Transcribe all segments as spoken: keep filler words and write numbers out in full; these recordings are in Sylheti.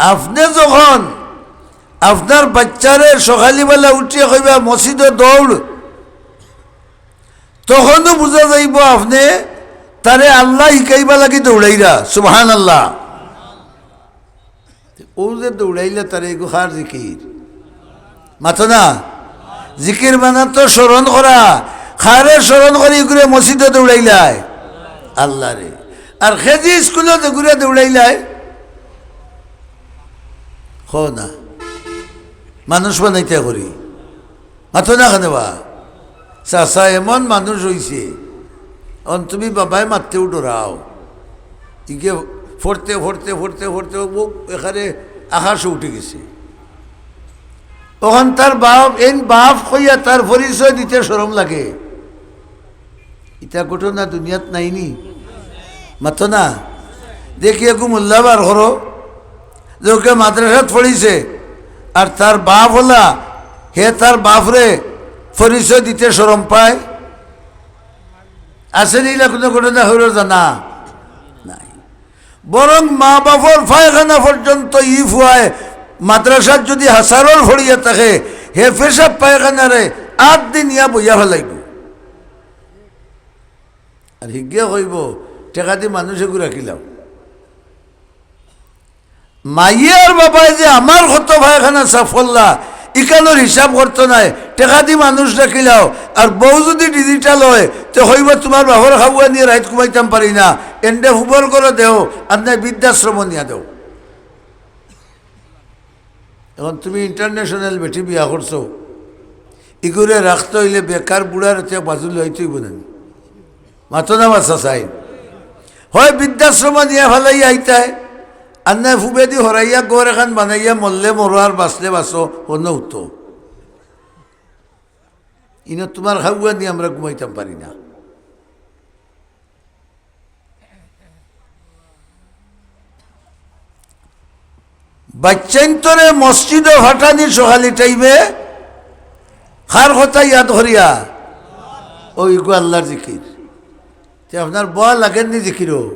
আপনে যখন আপনার বাইচ্চারে সকালিবেলা উঠিয়া কইবা মসজিদো দৌড়, তখনউ বুঝা যাইবো আপনে তারে আল্লাহ হিকাইবা লাগি দৌড়াইরা। সুবহানাল্লাহ। অউ যে দৌড়াইলা তারে, ইগু কার জিকির? মাতো না। জিকির মানা তো স্মরণ করা। কারে স্মরণ করি ইগুরে মসজিদো দৌড়াইলায়? আল্লাহরে। আর কেজি স্কুলো যেগুরে দৌড়াইলায়, কও না, মানুষ বানাইতা করি। মাতো না কেনে বা? চাচা এমন মানুষ অইছে, অন তুমি বাবায় মাততেউ ডরাও। ইগে পড়তে, পড়তে, পড়তে, পড়তে অউ একেবারে আকাশো উঠি গেছে। অখন তার বাপ, এইন বাপ কইয়া তার পরিচয় দিতে শরম লাগে। ইতা ঘটনা দুনিয়াত নাইনি? মাতো না। দেখি এগু মোল্লা বার করো, যে অগু মাদ্রাসাত পড়িছে, আর তার বাপ অলা, হে তার বাপরে পরিচয় দিতে শরম পায়। আছেনি ইলা কুনু ঘটনা? কারো জানা নাই। বরং মা-বাপর পায়খানা পর্যন্ত ই ফুয়ায় মাদ্রাসাত যুদি হাছারর পড়িয়া থাকে, হে পেশাব পায়খানারে আত দি নিয়া বইয়া ফালাইবো। আর হিগিয়ে কইবো, "টেকা দি মানুষ এগু রাখিলাও।" মাইয়ে আর বাবায় যে আমার কত পায়খানা সাফ করলা, ইখানর হিসাব করতো নায়, টেকা দি মানুষ রাখিলাও। আর বউ যুদি digital অয়, তে কইবো, "তুমার বাপর খাওয়া নিয়া রাইত ঘুমাইতাম পারি না, এনরে ফুবর ঘরো দেও, আর নায় বৃদ্ধাশ্রমো নিয়া দেও।" অখন তুমি international বেটি বিয়া করছো, ইগুরে রাখতে অইলে বেকার বুড়ারে তে বাজু লইতে অইবো না নি? মাতো না বা চাচাইন। হয় বৃদ্ধাশ্রমো নিয়া ফালাইয়া আইতায়, আর নায় ফুবেদি হরাইয়া ঘর এখান বানাইয়া মরলে মরো আর বাঁচলে বাঁচো, অনো উঠো। ইনো তুমার খাওয়া নিয়া আমরা ঘুমাইতাম পারি না। বাইচ্চাইন্তরে মসজিদো ফাটানি সকালি টাইমে কার কথা ইয়াদ করিয়া? অউ ইগু আল্লাহর জিকির। তে আপনার বওয়া লাগের নি জিকিরো?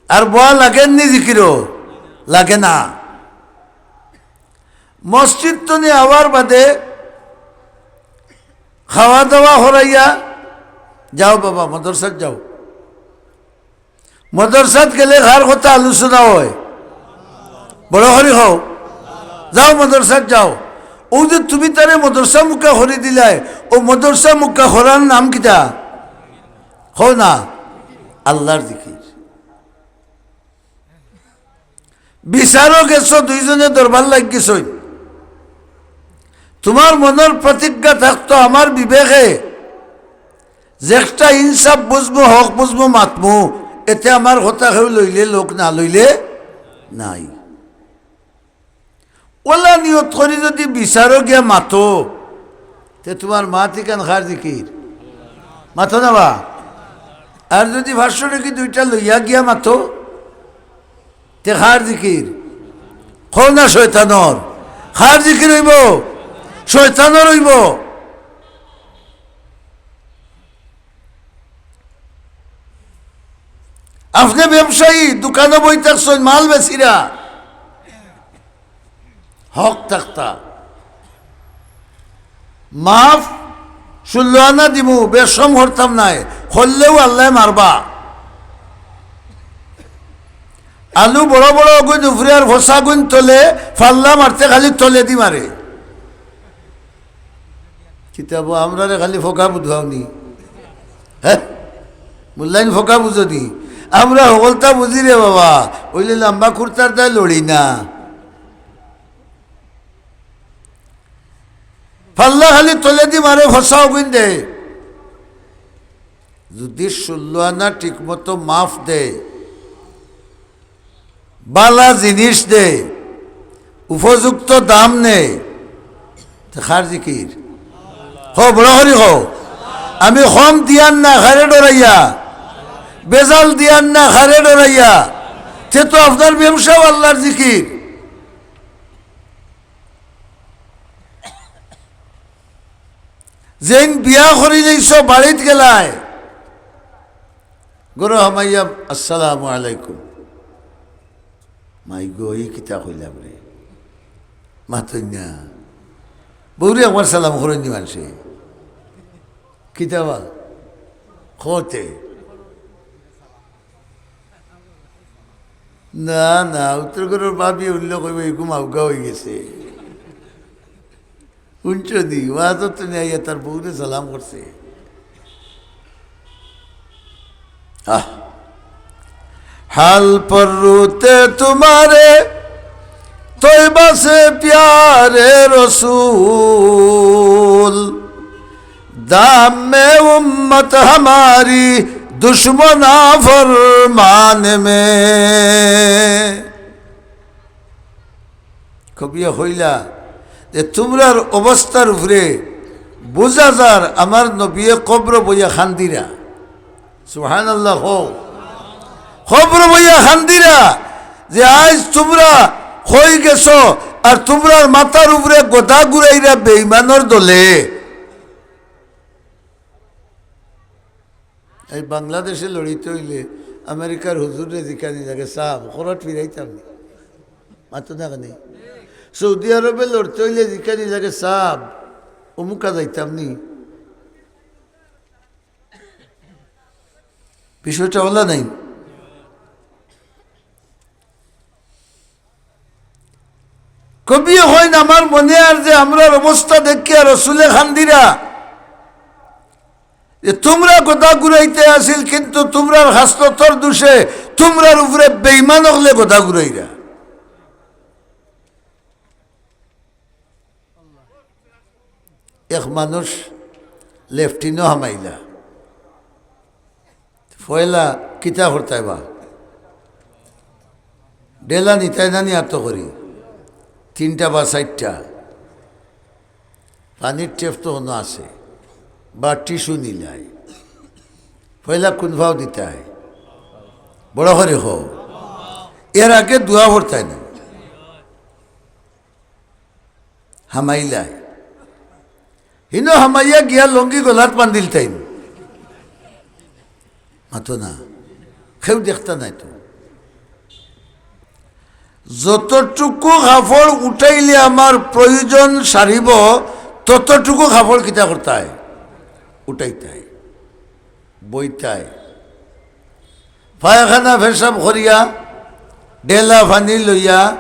আর বওয়া লাগের নি জিকিরো? লাগে না। মসজিদ তনে আওয়ার বাদে খাওয়া দাওয়া করাইয়া যাও বাবা, মাদ্রাসাত যাও। মাদ্রাসাত গেলে কার কথা আলোচনা অয়? বড় করি কও। যাও মাদ্রাসাত যাও। অউ যে তুমি তারে মাদ্রাসামুখা করি দিলায়, অউ মাদ্রাসামুখা করার নাম কিতা? কও না, আল্লাহর জিকির। বিচারো গেছো, দুইজনে দরবার লাগি গেছইন। তুমার মনর প্রতিজ্ঞা থাকতো, আমার বিবেকে যেকটা ইনসাফ বুঝমু, হক বুঝমু, মাতমু, এতে আমার কথা কেউ লইলে লউক, না লইলে নাই। অলা নিয়ত করি যুদি বিচারো গিয়া মাতো, তে তুমার মাত ইখান কার জিকির? মাতো না বা? আর যুদি পাঁচশো টেকি দুইটা লইয়া গিয়া মাতো, তে কার জিকির? কও না শয়তানর। কার জিকির অইবো? শয়তানর অইবো। আপনে ব্যবসায়ী, দোকানো বই থাকছইন, মাল বেচিরা, হক থাকতা। মাফ ষোলো আনা দিমু, বেশকম করতাম নায়, করলেও আল্লায় মারবা। আলু বড় বড় অগুইন উপরে আর ফসা অগুইন তলে, ফাল্লা মারতে খালি তলেদি মারে। কিতাবো আমরারে খালি ফোকা বুঝাওনি? হে, মুল্লাইন ফোকা বুঝনি? আমরা হকলতা বুঝি রে বাবা, অইলে লাম্বা কুর্তার দায় লড়ি না। ফাল্লা খালি তলেদি মারে, ফসা অগুইন দে। যুদি ষোলো আনা ঠিকমতো মাফ দে, বালা জিনিস দে, উপযুক্ত দাম নে, তে কার জিকির? কও, বড় করি কও। আমি কম দিয়ার না কারে ডরাইয়া, বেজাল দিয়ার না কারে ডরাইয়া, তে তো আপনার ব্যবসাও আল্লাহর জিকির। যেইন বিয়া করি যাইছো, বাড়িত গেলায়, ঘরো হামাইয়া, "আসসালামু আলাইকুম।" মাই গো, ই কিতা কইলাম রে? মাতইন না। বউরে একবার সালাম করইন নি মানষে? কিতা বা? কতে? না, না, উত্তর করর ভাবি উল্লেখ কইব, এগু মাউগা অইগেছে। হুনছো নি, ওয়াজত তো নিয়া আইয়া তার বউরে সালাম করছে। আহ, হাল পর রুতে তুমারে তৈবা সে প্যারে রসুল, দামে উম্মত হামারি দুশমনা ফরমান মে। কবিয়ে কইলা যে তুমরার অবস্থার উপরে বুঝা যার আমার নবিয়ে কবর বইয়া খান্দিরা। সুবহানাল্লাহ কও। কবর বইয়া খান্দিরা যে আইজ তুমরা কই গেছো আর তুমরার মাথার উপরে গদা ঘুরাইরা বেইমানর দলে। এই বাংলাদেশে লড়িতে অইলে আমেরিকার হুজুররে জিকানি লাগে, "সাব, খরচ ফিরাইতাম নি?" মাতো না কেনে? সৌদি আরবে লড়তে অইলে জিকানি লাগে, "সাব, অমুকা যাইতাম নি?" বিষয়টা অলা নাই। কবিয়ে কইন, আমার মনে আর যে আমরার অবস্থা দেখিয়া রসুলে খান্দিরা যে তুমরা গদা ঘুরাইতে আছিল, কিন্তু তুমরার খাসলতর দুষে তুমরার উপরে বেইমান অকলে গদা ঘুরাইরা। এক মানুষ লেফটিনো হামাইলা। পয়লা কিতা করতায় বা? ডেলা নিতায় না নি আতো করি? তিনটা বা চাইরটা। পানির টেপ তো হনো আছে। বা টিস্যু নিলায়। পয়লা কুন ফাও দিতায়? বড় করি কও। এর আগে দোয়া করতায় না। হামাইলায়। হিনো হামাইয়া গিয়া লুঙ্গি গলাত বান্ধিলতাইন। মাতো না। কেউ দেখতা নায় তো। যতটুকু কাপড় উঠাইলে আমার প্রয়োজন সারিব, ততটুকু কাপড় কিতা করতায়? উঠাইতায়। বইতায়। পায়খানা পেশাব করিয়া, ডেলা পানি লইয়া,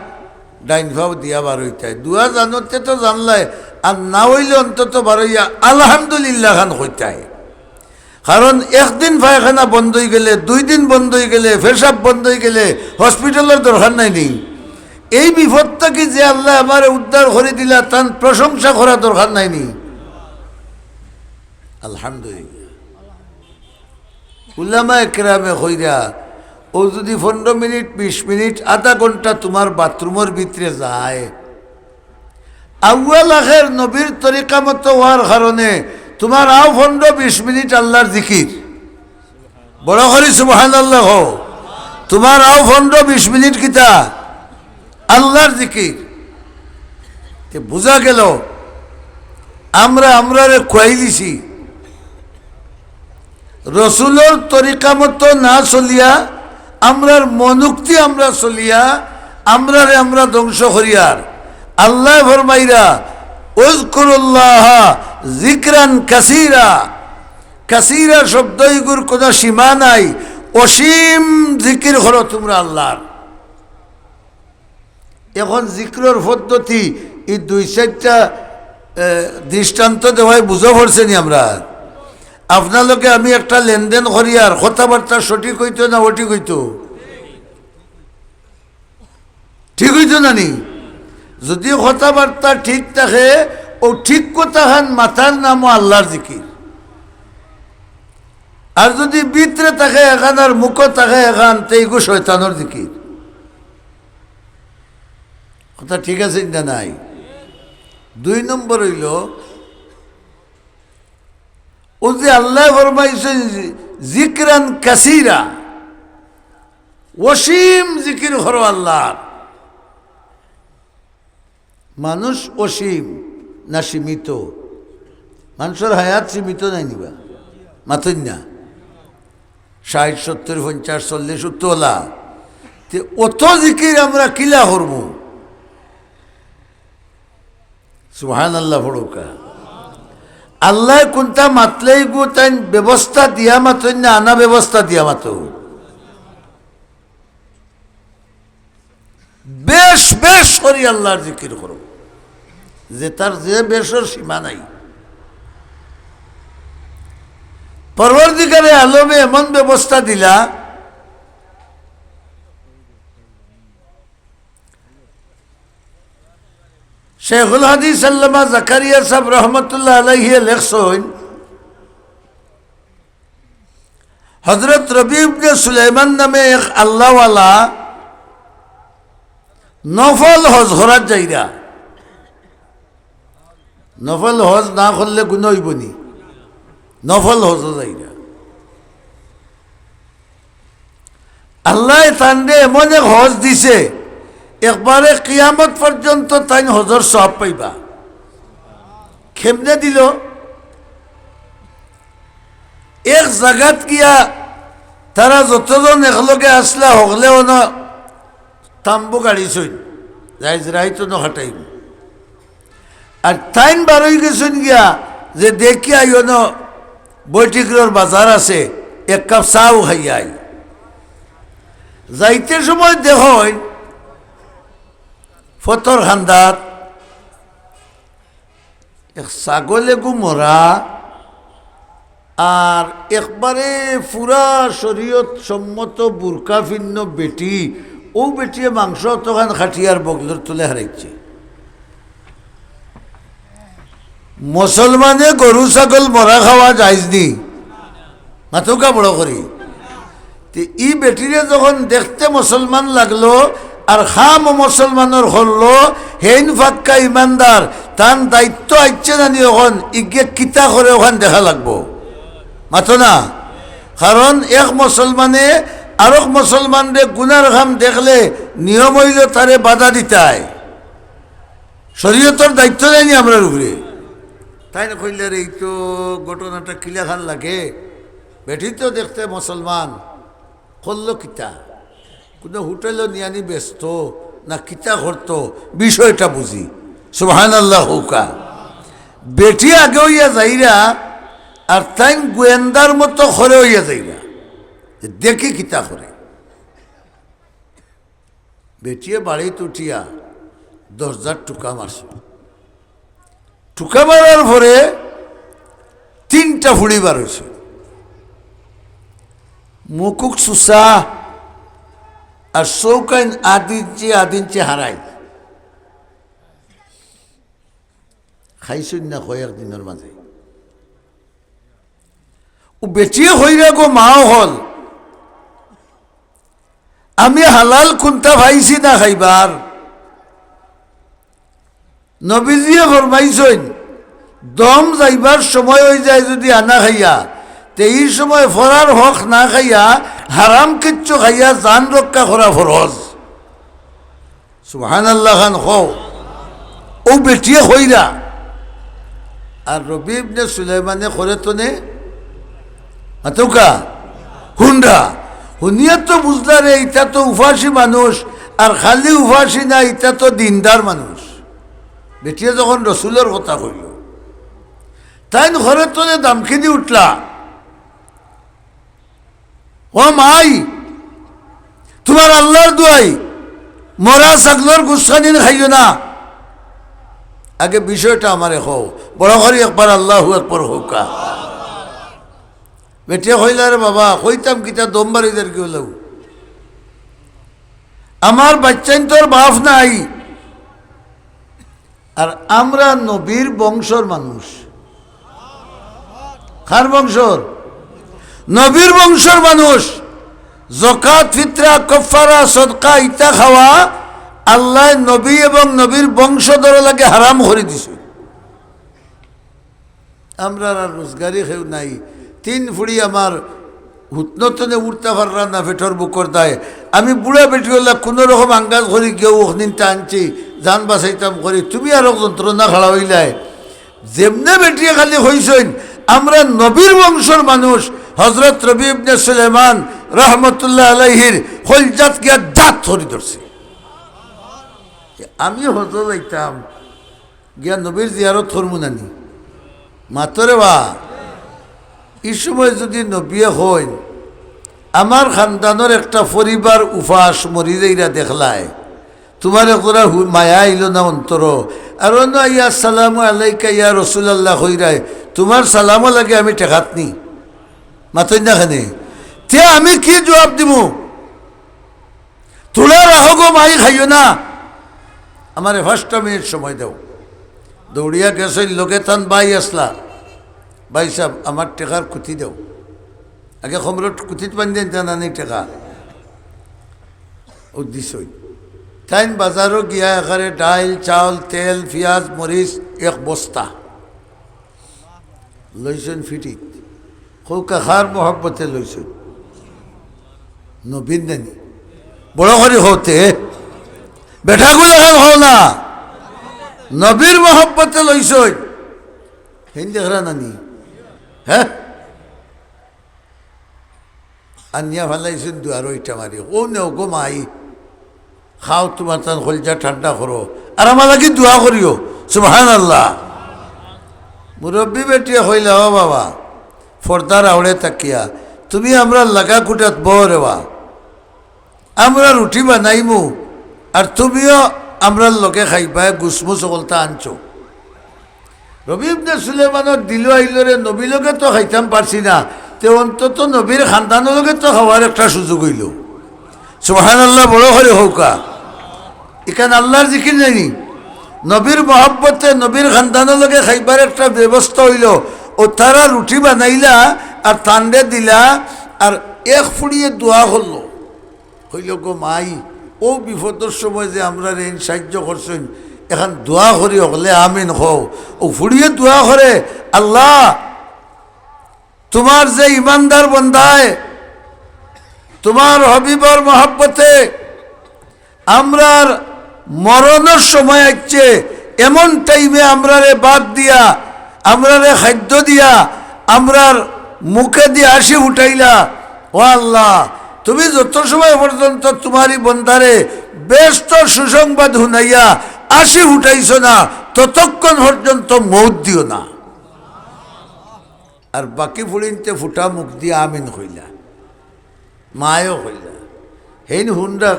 ডাইন ফাও দিয়া বার অইতায়। দোয়া জানতে তো জানলায়, আর না অইলে অন্তত বার অইয়া আলহামদুলিল্লাহ খান কইতায়। কারণ একদিন পায়খানা বন্ধ অইগেলে, দুই দিন বন্ধ অইগেলে, পেশাব বন্ধ অইগেলে হসপিটালর দরকার নাই নি? এই বিপদ থাকি যে আল্লায় আমারে উদ্ধার করি দিলা, তান প্রশংসা করা দরকার নাই নি? আলহামদুলিল্লাহ। উলামায়ে কেরামে কইরা, অউ যুদি পনরো মিনিট, বিশ মিনিট, আধা ঘন্টা তুমার বাথরুমর ভিতরে যায়, আউয়াল আখের নবীর তরিকা মতো অওয়ার কারণে তুমার আও পনরো বিশ মিনিট আল্লার জিকির। বড় করি সুবহানাল্লাহ কও। তুমার আও পনরো বিশ মিনিট কিতা? আল্লার জিকির। তে বুঝা গেল, আমরা আমরারে খুয়াই দিছি। রসুলর তরিকা মতো না চলিয়া, আমরার মনোক্তি আমরা চলিয়া, আমরারে আমরা ধ্বংস করিয়ার। আল্লায় ফরমাইরা, "উযকুরুল্লাহা যিকরান কাসীরা।" কাসীরা শব্দ ইগুর কুনু সীমা নাই, অসীম জিকির করো তুমরা আল্লার। এখন জিকিরর পদ্ধতি, ই দুই চাইরটা, এ, দৃষ্টান্ত দেওয়ায় বুঝা পড়ছে নি আমরা? আপনার লগে আমি একটা লেনদেন করিয়ার কথাবার্তা সঠিক অইতো না অঠিক অইতো? ঠিক অইতো না নি? যুদি কথাবার্তা ঠিক থাকে, অউ ঠিক কথাখান মাতার নামও আল্লার জিকির। আর যুদি ভিতরে থাকে এখান আর মুখো থাকে এখান, তে ইগু শয়তানর জিকির। কথা ঠিক আছে না নাই? দুই নম্বর অইলো, অউ যে আল্লায় ফরমাইছইন, "যিকরান কাসীরা", অসীম জিকির করো আল্লার। মানুষ অসীম না সীমিত? মানষর হায়াত সীমিত নায় নি বা? মাতইন না। ষাইট, সত্তইর, পঞ্চাশ, চল্লিশ উত্তলা। তে অত জিকির আমরা কিলা করমু? সুবহানাল্লাহ পড়ুক্কা। আল্লায় কুনটা মাতলেই গু তাইন ব্যবস্থা দিয়া মাতইন না, আনা ব্যবস্থা দিয়া মাতইন। বেশ বেশ করি আল্লার জিকির করো, যে তার যে বেশর সীমা নাই। পরওয়ারদিগারে আলমে এমন ব্যবস্থা দিলা, শেখুল হাদিস আল্লামা জাকারিয়া সাহেব রহমতুল্লাহ আলাইহি লেখছইন, হযরত রবি ইবনে সুলাইমান নামে এক আল্লাহওয়ালা নফল হজ করাত যাইরা। নফল হজ না করলে গুনা অইবো নি? নফল হজো যাইরা। আল্লায় তানরে এমন এক হজ দিছে, একবারে কিয়ামত পর্যন্ত তাইন হজর সওয়াব পাইবা। কেমনে দিল? এক জাগাত গিয়া তারা যতজন একলগে আছলা, হকলে অনো তাম্বু গাড়িছইন, যাইজ রাইত অনো খাটাইমু। আর তাইন বারই গেছইন গিয়া যে দেখি আই অনো বৈঠকর বাজার আছে, এক কাপ চাও খাইয়া আই। যাইতে সময় দেখইন ফথর খান্দাত এক ছাগল এগু মরা, আর একবারে পুরা শরীয়ত সম্মত বুরকা ফিন্ন বেটি, অউ বেটিয়ে মাংস অতখান খাটিয়ার বগলর তলে হারাইছে। মুসলমানে গরু ছাগল মরা খাওয়া জাইজ নি? মাতউক্কা বড় করি। তে ই বেটিরে যখন দেখতে মুসলমান লাগলো, আর কামও মুসলমানর করলো, হেইন পাক্কা ইমানদার, তান দায়িত্ব আইছে জানি অখন, ইগে কিতা করে অখান দেখা লাগবো। মাতো না? কারণ এক মুসলমানে আরক মুসলমানরে গুনার কাম দেখলে নিয়ম অইলো তারে বাধা দিতায়। শরীয়তর দায়িত্ব নায়নি আমরার উপরে? তাইন কইলা রে, ই তো ঘটনাটা কিলাখান লাগে, বেটি তো দেখতে মুসলমান, করলো কিতা? কুনু হোটেলো নিয়ানি বেচতো না কিতা করতো, বিষয়টা বুঝি। সুবহানাল্লাহ কউক্কা। বেটি আগে অইয়া যাইরা, আর তাইন গোয়েন্দার মতো করে অইয়া যাইরা, দেখি কিতা করে। বেটিয়ে বাড়িত উঠিয়া দরজার টুকা মারছে। টুকা মারার পরে তিনটা ফুড়ি বার অইছে। মুখুক সুসা আর চউখাইন আধ ইঞ্চি, আধ ইঞ্চি হারাই। খাইছইন না কয়েক দিনর মাঝে। অউ বেটিয়ে কইরা গো মা অকল, আমি হালাল কুন্তা পাইছি না খাইবার। নবীজিয়ে ফরমাইছইন, দম যাইবার সময় অইযায় যুদি আনা খাইয়া, তে ই সময় ফরার হক না খাইয়া, হারাম কিচ্ছু খাইয়া জান রক্ষা করা ফরজ। সুবহানাল্লাহ খান কও। অউ বেটিয়ে কইরা। আর রবি ইবনে সুলাইমানে করে তো নে। মাতউক্কা। হুনরা। হুনিয়া তো বুঝলা রে, ইতা তো উপাসী মানুষ। আর খালি উপাসী না, ইতা তো দিনদার মানুষ। বেটিয়ে যখন রসুলর কথা কইল, তাইন করে তো নে দামকিনি উঠলা। ও মাই, তুমার আল্লার দুয়াই, মরা ছাগলর গুস্ত খানিন খাইও না। আগে বিষয়টা আমারে কও, বড় করি একবার আল্লাহু আকবার কউক্কা। বেটিয়ে কইলা, রে বাবা, কইতাম কিতা, দম বারই যার কি অইলো। আমার বাইচ্চাইন্তর বাফ নাই, আর আমরা নবীর বংশর মানুষ। কার বংশর? নবীর বংশর মানুষ। জকাত, ফিতরা, কফফারা, সদকা ইতা খাওয়া আল্লায় নবী এবং নবীর বংশধরর লাগি হারাম করি দিছে। আমরার আর রোজগারি কেউ নাই। তিন ফুড়ি আমার হুতনতনে উঠতা পাররা না, পেটর ভুকর দায়ে। আমি বুড়া বেটি অইলা কুনু রকম আঙ্গাজ করি গিয়াউ অখনিনতা আনছি, জান বাচাইতাম করি। তুমি আরক যন্ত্রণা খাড়া অইলায়। যেমনে বেটিয়ে খালি কইছইন, আমরা নবীর বংশর মানুষ, হজরত রবি ইবনে সুলেমান রহমতুল্লাহ আলাইহির কইলজাত গিয়া জাত করি ধরছে। আমি হজ যাইতাম, গিয়া নবীর জিয়ারত করমু নানি? মাতরে বা, ই সময় যুদি নবিয়ে কইন, "আমার খানদানর একটা পরিবার উপাস মরি যাইরা দেখলায়, তুমার একজরা হু-, মায়া আইলো না অন্তরো, আর অনো আইয়া আসসালামু আলাইকা ইয়া রাসুলাল্লাহ কইরায়, তুমার সালামো লাগে আমি টেকাত নি?" মাতইন না কেনে? তে আমি কি জুয়াব দিমু? থুড়া রাখো গো মাই, খাইও না। আমারে পাঁচটা মিনিট সময় দেও। দৌড়িয়া গেছইন, লগে তান ভাই আছলা। "ভাই সাব, আমার টেকার কুথি দেও।" আগে কমরো কুথিত বান্ধিয়া আনতা নানি টেকা। অউ দিছইন। তাইন বাজারো গিয়া একেবারে ডাইল, চাউল, তেল, পিয়াজ, মরিচ এক বস্তা লইছইন ফিটিত। কউক্কা কার মহব্বতে লইছইন? নবীর নানি? বড় করি কও তে। বেটাগুলা খান কও না। নবীর মহব্বতে লইছইন। হেন দেখরা নানি? হে? আনিয়া ফালাইছইন দুয়ারো ইটা মারি। "অউ নেও গো মাই, খাও, তুমার তান কইলজা ঠান্ডা করো, আর আমার লাগি দোয়া করিও।" সুবহানাল্লাহ। মুরব্বি বেটিয়ে কইলা, "ও বাবা, পর্দার আওড়ে থাকিয়া তুমি আমরার লাগা কুটাত বও রে বা। আমরা রুটি বানাইমু, আর তুমিও আমরার লগে খাইবায়, গুসমুস অকলতা আনছো।" রবি ইবনে সুলেমানর দিলো আইলো রে, নবীর লগে তো খাইতাম পারছি না, তে অন্তত নবীর খানদানর লগে তো খাওয়ার একটা সুযোগ অইলো। সুবহানাল্লাহ, বড় করি কউক্কা। ইখান আল্লার জিকির নায়নি? নবীর মহব্বতে নবীর খানদানর লগে খাইবার একটা ব্যবস্থা অইলো। অউ তারা রুটি বানাইলা আর তানরে দিলা, আর এক ফুড়িয়ে দোয়া করলো। কইলো, "গো মাই, অউ বিপদর সময় যে আমরারে এইন সাইয্য করছইন, এখান দোয়া করি হকলে আমিন কও।" অউ ফুড়িয়ে দোয়া করে, "আল্লাহ, তুমার যে ইমানদার বন্দায়, তুমার হাবিবর মহব্বতে আমরার মরণর সময় আইছে, এমন টাইমে আমরারে বাদ দিয়া, আমরারে খাদ্য দিয়া, আমরার মুখেদি হাসি ফুটাইলা। ও আল্লাহ, তুমি যত সময় পর্যন্ত তুমার ই বন্দারে বেহেস্তর সুসংবাদ হুনাইয়া হাসি ফুটাইছো না, ততক্ষণ পর্যন্ত মউত দিও না।" আর বাকি ফুড়িন্তে ফুটা মুখ দিয়া আমিন কইলা, মায়ও কইলা, হেইন হুনরা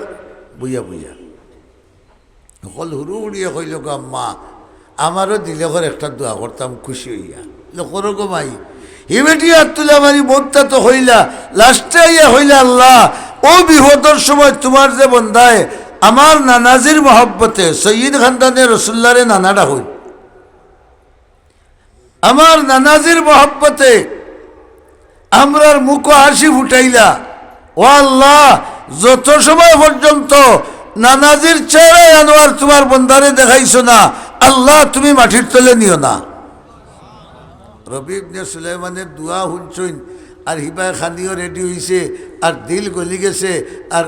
বইয়া বইয়া। হকল হুরু ফুড়িয়ে কইলো, "গো আম্মা, আমারও দিলে কর একটা দোয়া করতাম খুশি অইয়া।" লো, "করো গো মাই।" হি বেটি আত তুলা মারি বউততা তো কইলা, লাস্টে আইয়া কইলা, "আল্লাহ, অউ বিপদর সময় তুমার যে বন্দায় আমার নানাজির মহব্বতে সৈয়দ খানদানে রসুল্লারে নানা ডাকইন।" আমার নানাজির মহব্বতে আমরার মুখো হাসি ফুটাইলা। ও আল্লাহ, যত সময় পর্যন্ত নানাজির চেহারায় আনোয়ার তুমার বন্দারে দেখাইছো না, আল্লাহ তুমি মাটির তলে নিও না। রবি ইবনে সুলাইমানের দোয়া হুনছইন, আর হিবায় খানিও রেডি অইছে, আর দিল গলি গেছে, আর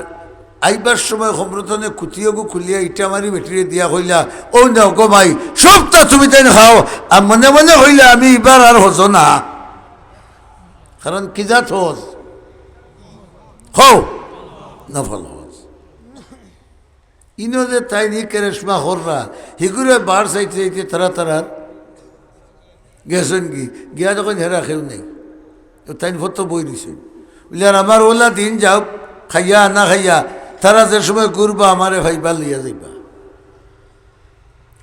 আইবার সময় খমরতনে কুতিওগু খুলিয়া ইটা মারি বেটিরে দিয়া কইলা, "অউ নেও গো মাই, সবতা তুমি তাইন খাও।" আর মনে মনে কইলা, "আমি ইবার আর হজো না।" কারণ কি জাত হজ? কও, নফল হজ। ইনো যে তাইন ই কেরেশমা কররা, হিগুরে বার চাইতে চাইতে তারা তারার গেছইন গি, গিয়া দেখইন হেরা কেউ নাই। ও তাইন ফতো বই রইছইন। বুলে, "আর আমার অলা দিন যাউক, খাইয়া না খাইয়া, তারা যে সময় ঘুরবা আমারে পাইবা লইয়া যাইবা।"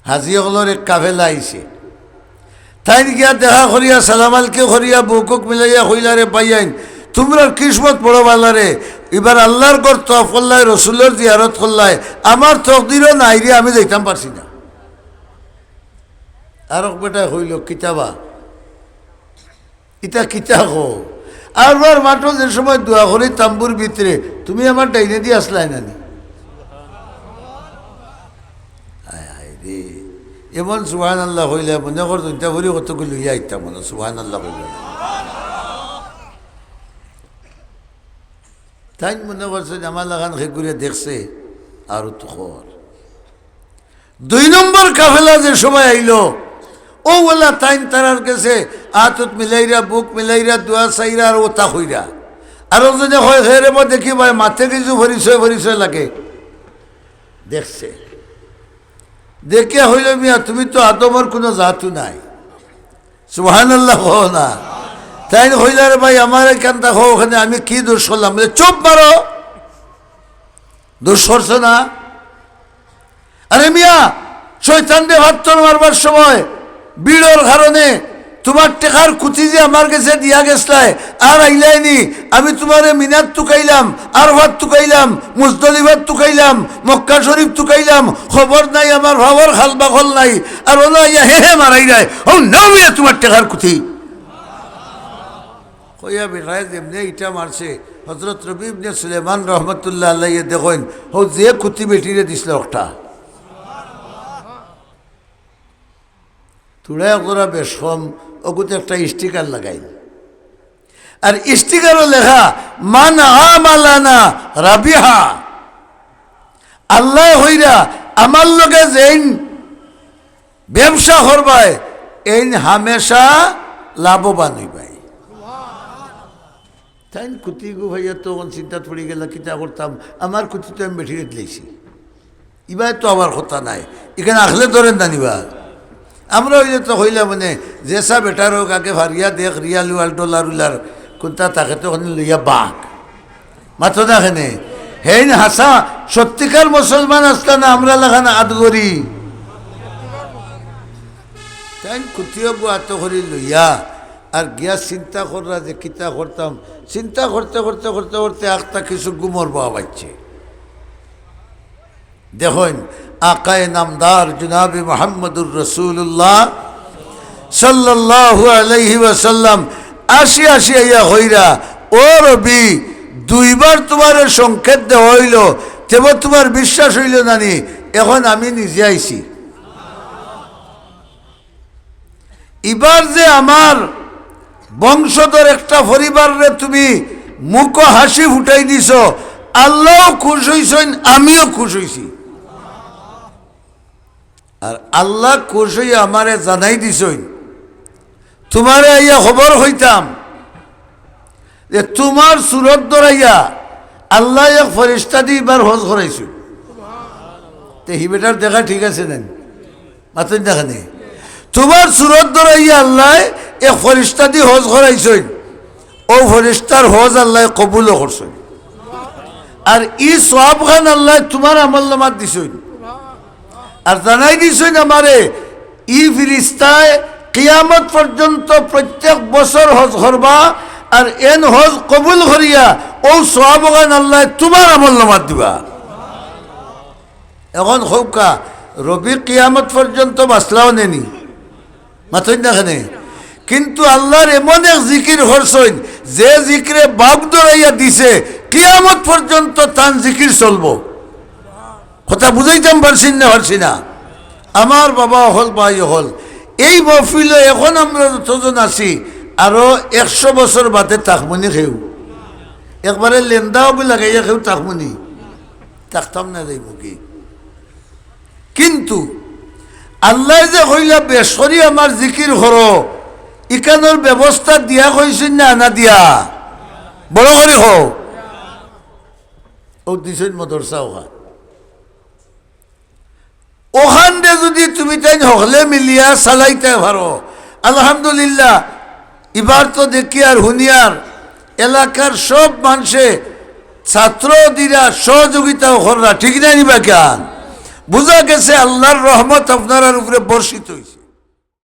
হাজি অকলর এক কাফেলা আইছে। তাইন গিয়া দেখা করিয়া, সালাম আলকি করিয়া, বুকুক মিলাইয়া কইলা, "রে ভাইয়াইন, তুমরার কিসমত বড় ভালা রে, ইবার আল্লার ঘর তওয়াফ করলায়, রসুলর জিয়ারত করলায়, আমার তকদিরো নাই রে, আমি যাইতাম পারছি না।" আরক বেটায় কইলো, "কিতা বা, ইতা কিতা কও? আরবার মাঠো যে সময় দোয়া করি তাম্বুর ভিতরে, তুমি আমার ডাইনেদি আছলায় না নি?" হায় হায় রে, এমন সুবহানাল্লাহ কইলা, মনে করছইন ইতা করি কতগুলি লইয়া আইতাম মনে, সুবহানাল্লাহ কইলা। তাইন মনে করছইন আমার লাখান হেগুরে দেখছে, আরো তো খর। দুই নম্বর কাফেলা যে সময় আইলো, অউ অলা তাইন তারার গেছে আত উত মিলাইরা, বুক মিলাইরা, দোয়া চাইরা আর অতা কইরা। আর অউ জনে কয়, "হে রে বা, দেখি ভাই, মাতে কিছু পরিচয় পরিচয় লাগে।" দেখছে। দেখিয়া কইল, "মিয়া, তুমি তো আদমর কুনু জাতও নায়।" সুবহানাল্লাহ কও না। তাইন কইলা, "রে ভাই, আমারে ইখানতা কও, অখানে আমি কি দোষ করলাম?" বলে, "চুপ মারো, দোষ করছো না।" আরে মিয়া, শয়তানরে পাত্থর মারবার সময় ভিড়র কারণে তুমার টেকার কুথি যে আমার গেছে দিয়া গেছলায়, আর আইলায় নি। আমি তুমারে মিনাত তুকাইলাম, আরফাত তুকাইলাম, মুজদলিফাত তুকাইলাম, মক্কা শরীফ তুকাইলাম, খবর নাই আমার পাওর খাল বাকল নাই। আর অনো আইয়া হে হে মারাইরায়, "অউ নেও মিয়া তুমার টেকার কুথি।" কইয়া বেটায় যেমনে ইটা মারছে, হজরত রবি ইবনে সুলেমান রহমতুল্লাহ আলাইহি দেখইন, হউ যে কুথি বেটিরে দিছলা অকটা। থুড়া একজরা বেশ কম, অগুত একটা স্টিকার লাগাইল। আর স্টিকারো লেখা, "মান আমালানা রাবিহা।" আল্লায় কইরা, "আমার লগে যেইন ব্যবসা করবায়, এইন হামেশা লাভবান অইবায়।" তাইন কুথিগু পাইয়া তো অখন চিন্তাত পড়ি গেলা, "কিতা করতাম? আমার কুথি তো আমি বেটিরে দিলাইছি।" ইবায় তো আবার কথা নাই, ইখান আখলে ধরের না নি বা। আমরা অইলে তো কইলাম মানে, "যেসা বেটার অউক, আগে ফারিয়া দেখ, রিয়াল উয়াল, ডলার উলার, কুনটা থাকে তো অখান লইয়া বাক।" মাতো না কেনে? হেইন হাছা সত্যিকার মুসলমান আছলা না, আমরা লাখান আদগরি। তাইন কুথিগু আতো করি লইয়া আর গিয়া চিন্তা কররা যে কিতা করতাম। চিন্তা করতে করতে করতে করতে আখতা কিছু ঘুমর বাওয়া বাইছে। দেখইন, আকায়ে নামদার জনাবে মুহাম্মদুর রাসূলুল্লাহ সাল্লাল্লাহু আলাইহি ওয়াসাল্লাম আসি আসি আইয়া কইরা, "ও রবি, দুইবার তুমারে সংকেত দেওয়া অইলো, তেবো তুমার বিশ্বাস অইলো না নি? অখন আমি নিজে আইছি।" ইবার যে আমার বংশধর একটা পরিবাররে তুমি মুখো হাসি ফুটাই দিছো, আল্লাও খুশ অইছইন, আমিও খুশ অইছি। আর আল্লা খুশ অইয়া আমারে জানাই দিছইন, তুমারে আইয়া খবর কইতাম যে তুমার সুরত ধরাইয়া আল্লায় এক ফেরেশতা দি ইবার হজ করাইছইন। তে হি বেটার দেখা ঠিক আছে না নি? মাতইন না কেনে? তুমার সুরত ধরাইয়া আল্লায় এক ফেরেশতা দি হজ করাইছইন, অউ ফেরেশতার হজ আল্লায় কবুলও করছইন। আর ই সওয়াবখান আল্লায় তুমার আমলনামাত দিছইন। আর জানাই দিছইন আমারে, ই ফিরিস্তায় কিয়ামত পর্যন্ত প্রত্যেক বছর হজ করবা, আর এন হজ কবুল করিয়া অউ সওয়াবখান আল্লায় তুমার আমলনামাত দিবা। অখন কউক্কা, রবি কিয়ামত পর্যন্ত বাঁচলাও নে নি, মাতইন না কেনে? কিন্তু আল্লার এমন এক জিকির করছইন, যে জিকিরে বাগ ধরাইয়া দিছে, কিয়ামত পর্যন্ত তান জিকির চলবো। কথা বুঝাইতাম পারছি না, পারছি না? আমার বাবা অকল, ভাই অকল, এই মহফিলো অখন আমরা যতজন আছি, আরো একশো বছর বাদে থাকমুনি কেউ? একবারে লেন্দা অগু লাগাইয়া কেউ থাকমুনি? থাকতাম না, যাইমুগি। কিন্তু আল্লায় যে কইলা, "বেশ করি আমার জিকির করো", ইখানর ব্যবস্থা দিয়া কইছইন না, না দিয়া? বড় করি কও। অউ দিছইন মাদ্রাসা অখান। অখানরে যুদি তুমি তাইন হকলে মিলিয়া চালাইতায় পারো, আলহামদুলিল্লাহ। ইবার তো দেখিয়ার হুনিয়ার এলাকার সব মানষে ছাত্র দিরা সহযোগিতাও কররা, ঠিক না নি বা কেন? বুঝা গেছে আল্লার রহমত আপনারার উপরে বর্ষিত অইছে।